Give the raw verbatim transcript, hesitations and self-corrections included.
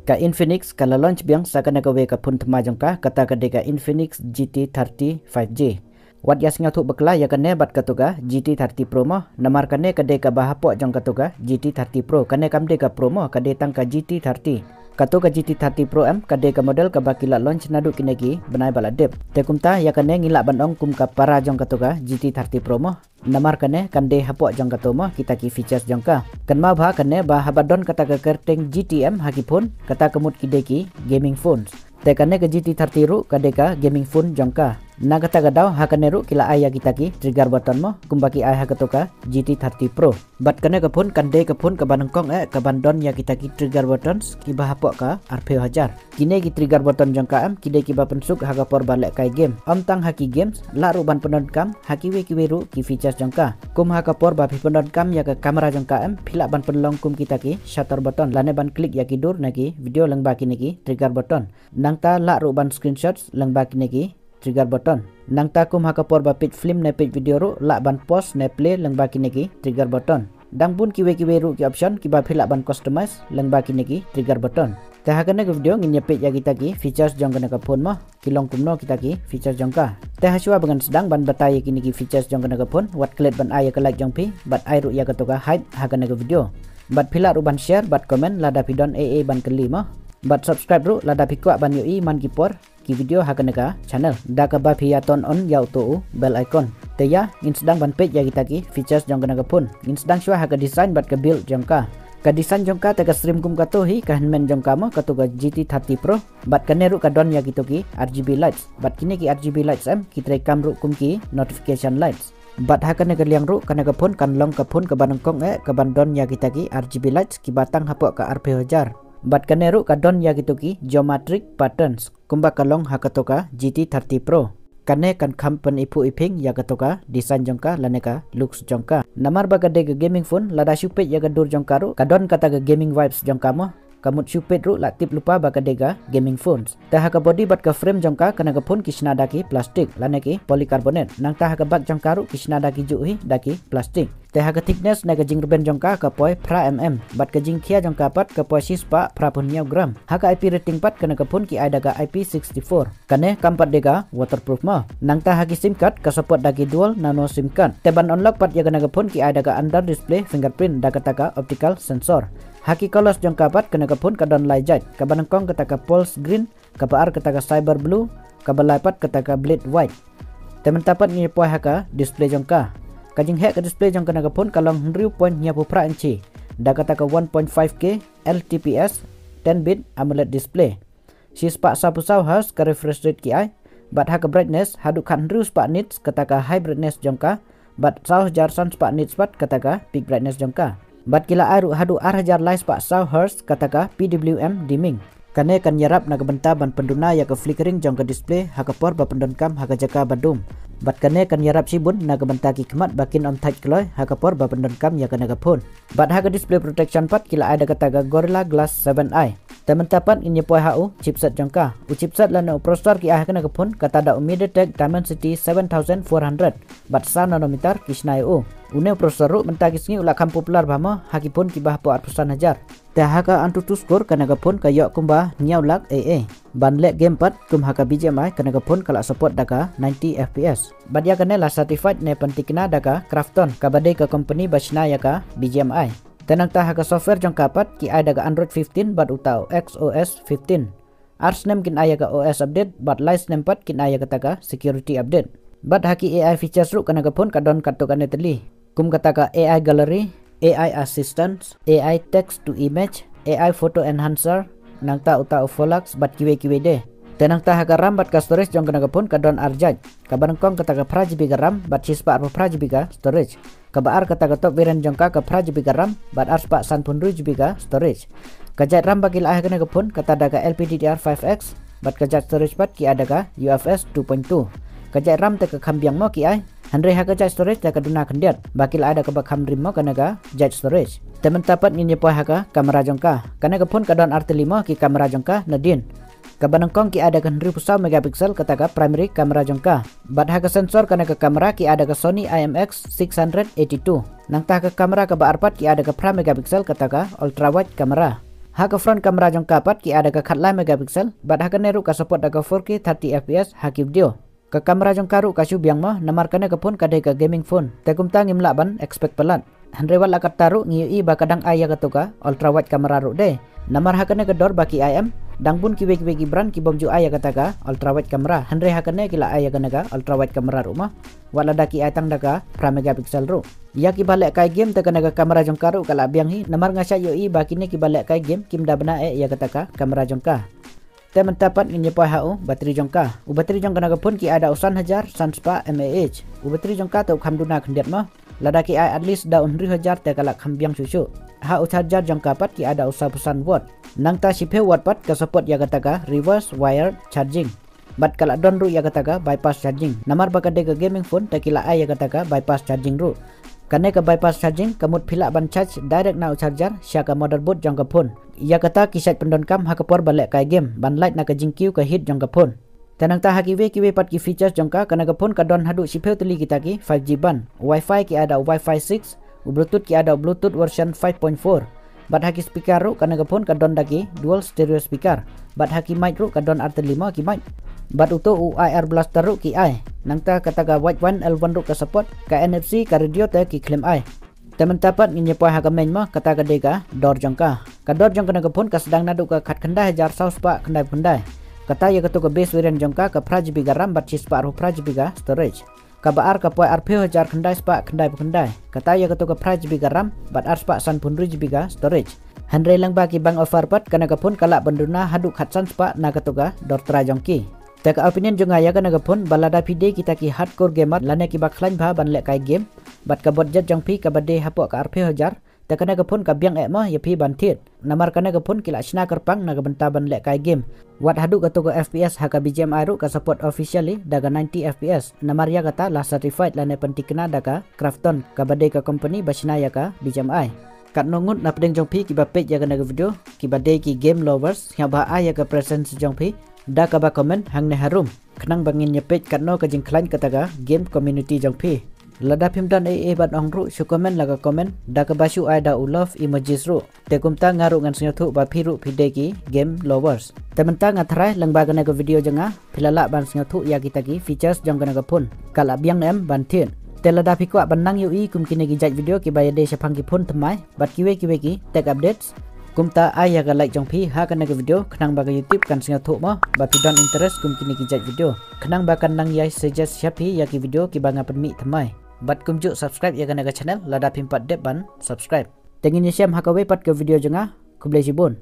Ka Infinix ka la launch biang sa kane kawei ka phone thma jong ka, kata ka dei ka Infinix G T thirty five G. Wat ïa sngewthuh bakla ïa kane bad kato ka G T thirty Pro mo, namar kane ka dei kaba hapoh jong kato ka G T thirty Pro, kane kam dei ka Pro mo, ka dei tang ka G T thirty. Kato ka G T thirty Pro em, ka dei ka model kaba ki la launch naduh kine ki bnai ba la dep. Te kumta ïa kane ngi lah ban ong kum ka para jong kato ka G T thirty Pro mo. Namar kane kan dei hapoh jong kato mo kita ki features jong ka. Kynmaw bha kane ba haba don kata ka kyrteng G T M ha ki phone, kata ka mut ki dei ki gaming phones. Te kane ka G T thirty ruh ka dei ka gaming phone jong ka. Na kata ka daw ha kane ruh ki la ai ïa kita ki trigger button mo, kumba ki ai ha kato ka G T thirty Pro. Bad kane ka phone kan dei ka phone kaba nyngkong eh kaban don ïa kita ki trigger buttons kiba hapoh ka arphew hajar. Kine ki trigger button jong ka em, ki dei kiba pynsuk ha ka por ba lehkai game. Ym tang ha ki games, lah ruh ban pyndonkam ha kiwei kiwei ruh ki features jong ka. Kum ha ka por ba phi pyndonkam ïa ka camera jong ka em, phi lah ban pynlong kum kita ki shutter button, lane ban click ïa ki dur na ki video lyngba kine ki trigger button. Nangta lah ruh ban screenshots lyngba kine ki trigger button. Nangta kum ha ka por ba peit film ne peit video ruh lah ban pause ne play lyngba kine ki trigger button. Dang bun kiwei kiwei ruh ki option kiba phi lah ban customize lyngba kine ki trigger button. Te ha kane ka video ngin ïa peit ïa kita ki features jong kane ka phone mo, ki long kumno kita ki features jong ka. Te ha shuwa ba ngan sdang ban batai ïa kine ki features jong kane ka phone, wat klet ban ai ïa ka like jong phi bad ai ruh ïa kato ka hype ha kane ka video. Bad phi lah ruh ban share bad comment lada phi don ei ei ban kylli mo. Bad subscribe ruh lada phi kwah ban ïohi man ki por ki video ha kane ka channel da kaba phi ïa turn on ïa uto u bell icon. Te ïa, ngin sdang ban peit ïa kita ki features jong kane ka phone. Ngin sdang shuwa ha ka design bad ka build jong ka. Ka design jong ka te ka syriem kum kato hi, ka hynmen jong ka mo kato ka G T thirty Pro. Bad kane ruh ka don ïa kito ki R G B lights. Bad kine ki R G B lights em, ki treikam ruh kum ki notification lights. Bad ha kane ka liang ruh kane ka phone kan long ka phone kaba nyngkong eh kaban don ïa kita ki R G B lights kiba tang hapoh ka arphew hajar. Bad kane ruh ka don ïa kito ki geometric patterns kumba ka long ha kato ka G T thirty Pro. Kane kan kham pyniphuh iphieng ïa kato ka design jong ka lane ka looks jong ka. Namar ba ka dei ka gaming phone, lada shu peit ïa ka dur jong ka ruh ka don kata ka gaming vibes jong ka mo. Ka mut shu peit ruh lah tip lypa ba ka dei ka gaming phones. Te ha ka body bad ka frame jong ka, kane ka phone ki shna da ki plastic lane ki polycarbonate. Nangta ha ka back jong ka ruh ki shna da kijuh hi da ki plastic. Te ha ka thickness ne ka jingrben jong ka ka poi phra mm, bad ka jingkhia jong ka pat ka poi shispah phraphew hynñiew gram. Ha ka I P rating pat kane ka phone ki ai da ka I P sixty-four. Kane kam pat dei ka waterproof mo. Nangta ha ki sim card ka support da ki dual nano sim card. Te ban unlock pat ïa kane ka phone ki ai da ka under display fingerprint da kata ka optical sensor. Ha ki colors jong ka pat kane ka phone ka don lai jait. Kaba nyngkong kata ka pulse green, kaba ar kata ka cyber blue, kaba lai pat kata ka blade white. Te mynta pat ngin ïa poi ha ka display jong ka. Ka jingheh ka display jong kane ka phone ka long hynriew point hynñiewphew phra inchi da kata ka one point five K L T P S ten bit AMOLED display. Shispah sawphew saw hertz ka refresh rate ki ai. Bad ha ka brightness haduh khathynriew spah nits kata ka high brightness jong ka. Bad saw hajar san spah nits pat kata ka peak brightness jong ka. Bad ki la ai ruh haduh ar hajar lai spah saw hertz kata ka P W M dimming. Kane kan ïarap na ka bynta ban pynduna ïa ka flickering jong ka display ha ka por ba pyndonkam ha ka jaka ba dum. Bad kane kan ïarap shibun na ka bynta ki khmat ba kin ym thait kloi ha ka por ba pyndonkam ïa kane ka phone. Bad ha ka display protection pat ki la ai da kata ka Gorilla Glass seven i. Te mynta pat ngin ïa poi ha u chipset jong ka. U chipset lane u processor ki ai ha kane ka phone kata da u MediaTek Dimensity seven thousand four hundred. Bad saw nanometer ki shna ïa u. Une u processor ruh mynta ki sngi u la kham popular bha mo ha ki phone kiba hapoh arphew san hajar. Te ha ka AnTuTu score kane ka phone ka ïoh kumba hynñiew lak A A. Ban leh game pat kum ha ka B G M I kane ka phone ka la support da ka ninety F P S. Bad ïa kane la certified ne pyntikna da ka Krafton kaba dei ka company ba shna ïa ka B G M I. Te nangta ha ka software jong ka pat ki ai da ka Android fifteen bad uta u X O S fifteen. Ar snem kin ai ïa ka O S update bad lai snem pat kin ai ïa kata ka security update. Bad ha ki A I features ruh kane ka phone ka don katto katne tylli. Kum kata ka A I gallery, A I assistant, A I text to image, A I photo enhancer, nangta uta u Vollux bad kiwei kiwei de. Te nangta ha ka RAM bad ka storage jong kane ka phone ka don ar jait. Kaba nyngkong kata ka phra G B ka RAM bad shispah arphew phra G B ka storage. Kaba ar kata ka top variant jong ka ka phra G B ka RAM bad arspah sanphew hynriew G B ka storage. Ka jait RAM ba ki la ai ha kane ka phone kata da ka L P D D R five X bad ka jait storage pat ki ai da ka U F S two point two. Ka jait RAM te ka kham biang mo ki ai. Hynrei ha ka jait storage te ka duna khyndiat ba ki la ai da kaba kham rim mo kane ka jait storage. Te mynta pat ngin ïa poi ha ka camera jong ka. Kane ka phone ka don ar tylli mo ki camera jong ka nadien. Kaba nyngkong ki ai da ka hynriewphew saw megapixel kata ka primary camera jong ka. Bad ha ka sensor kane ka camera ki ai da ka Sony I M X six hundred eighty-two. Nangta ha ka camera kaba ar pat ki ai da ka phra megapixel kata ka ultra wide camera. Ha ka front camera jong ka pat ki ai da ka khatlai megapixel, bad ha kane ruh ka support da ka four K thirty F P S ha ki video. Ka camera jong ka ruh ka shu biang mo, namar kane ka phone ka dei ka gaming phone. Te kumta ngim lah ban expect palat. Hynrei wat la katta ruh ngi ïohi ba ka dang ai ïa kato ka ultra wide camera ruh de. Namar ha kane ka dor ba ki ai em, dang bun kiwei kiwei ki brand ki bym ju ai ïa kata ka ultra wide camera. Hynrei ha kane ki la ai ïa kane ka ultra wide camera ruh mo. Wat lada ki ai tang da ka phra megapixel ruh. Ïa kiba lehkai game te kane ka camera jong ka ruh ka la biang hi, namar nga shait ïohi ba kine kiba lehkai game kim da bna eh ïa kata ka camera jong ka. Te mynta pat ngin ïa poi ha u battery jong ka. U battery jong kane ka phone ki ai da u san hajar san spah mAh. U battery jong ka te u kham duna khyndiat mo. Lada ki ai at least da u hynriew hajar te ka la kham biang shuh shuh. Ha u charger jong ka pat ki ai da u sawphew san watt. Nangta shiphew watt pat ka support ïa kata ka reverse wired charging. Bad ka la don ruh ïa kata ka bypass charging. Namar ba ka dei ka gaming phone te ki la ai ïa kata ka bypass charging ruh. Kane ka bypass charging ka mut phi lah ban charge direct na u charger sha ka motherboard jong ka phone. Ïa kata ki shait pyndonkam ha ka por ba lehkai game, ban lait na ka jingkiew ka heat jong ka phone. Te nangta ha kiwei kiwei pat ki features jong ka, kane ka phone ka don haduh shiphew tylli kita ki five G band. Wi-Fi ki ai da u Wi-Fi six, u Bluetooth ki ai da u Bluetooth version five point four. Bad ha ki speaker ruh kane ka phone ka don da ki dual stereo speaker. Bad ha ki mic ruh ka don artylli mo ki mic. Bad uto u I R blaster ruh ki ai. Nangta kata ka Wide Win L one ruh ka support, ka N F C, ka radio te ki khlem ai. Te mynta pat ngin ïa poi ha ka main mo, kata ka dei ka dor jong ka. Ka dor jong kane ka phone ka sdang naduh ka khatkhyndai hajar saw spah khyndaiphew khyndai. Kata ïa kato ka base variant jong ka, ka phra G B ka RAM bad shispah arphew phra G B ka storage. Kaba ar ka poi arphew hajar khyndai spah khyndaiphew khyndai. Kata ïa kato ka phra G B ka RAM bad arspah sanphew hynriew G B ka storage. Hynrei lyngba ki bank offer pat kane ka phone ka lah ban duna haduh khatsan spah na kato ka dor trai jong ki. Te ka opinion jong nga ïa kane ka phone, ba lada phi dei kita ki hardcore gamer lane kiba khlaiñ bha ban lehkai game, bad ka budget jong phi kaba dei hapoh ka arphew hajar, te kane ka phone ka biang eh mo ïa phi ban thied. Namar kane ka phone ki la shna kyrpang na ka bynta ban lehkai game. Wat haduh kato ka F P S ha ka B G M I ruh ka support officially da ka ninety F P S. Namar ïa kata la certified lane pyntikna da ka Krafton, kaba dei ka company ba shna ïa ka B G M I. Katno ngut na pdeng jong phi kiba peit ïa kane ka video, kiba dei ki game lovers, sngewbha ai ïa ka preference jong phi da kaba comment hangne harum. Khnang ba ngin ïa peit katno ka jingkhlaiñ kata ka game community jong phi. Lada phim don ei ei ban ong ruh, shu comment la ka comment da kaba shu ai da u love emojis ruh. Te kumta nga ruh ngan sngewthuh ba phi ruh phi dei ki game lovers. Te mynta nga tharai lyngba kane ka video jong nga, phi la lah ban sngewthuh ïa kita ki features jong kane ka phone. Ka la biang ne em ban thied. Te lada phi kwah ban nang ïohi kum kine ki jait video kiba ïadei shaphang ki phone thymmai bad kiwei kiwei ki tech updates, kumta ai ïa ka like jong phi ha kane ka video khnang ba ka YouTube kan sngewthuh mo ba phi don interest kum kine ki jait video. Khnang ba kan nang ïai suggest sha phi ïa ki video kiba nga pynmih thymmai. Bad kumjuh subscribe ïa kane ka channel lada phim pat dep ban subscribe. Te ngin ïashem ha kawei pat ka video jong nga. Khublei shibun.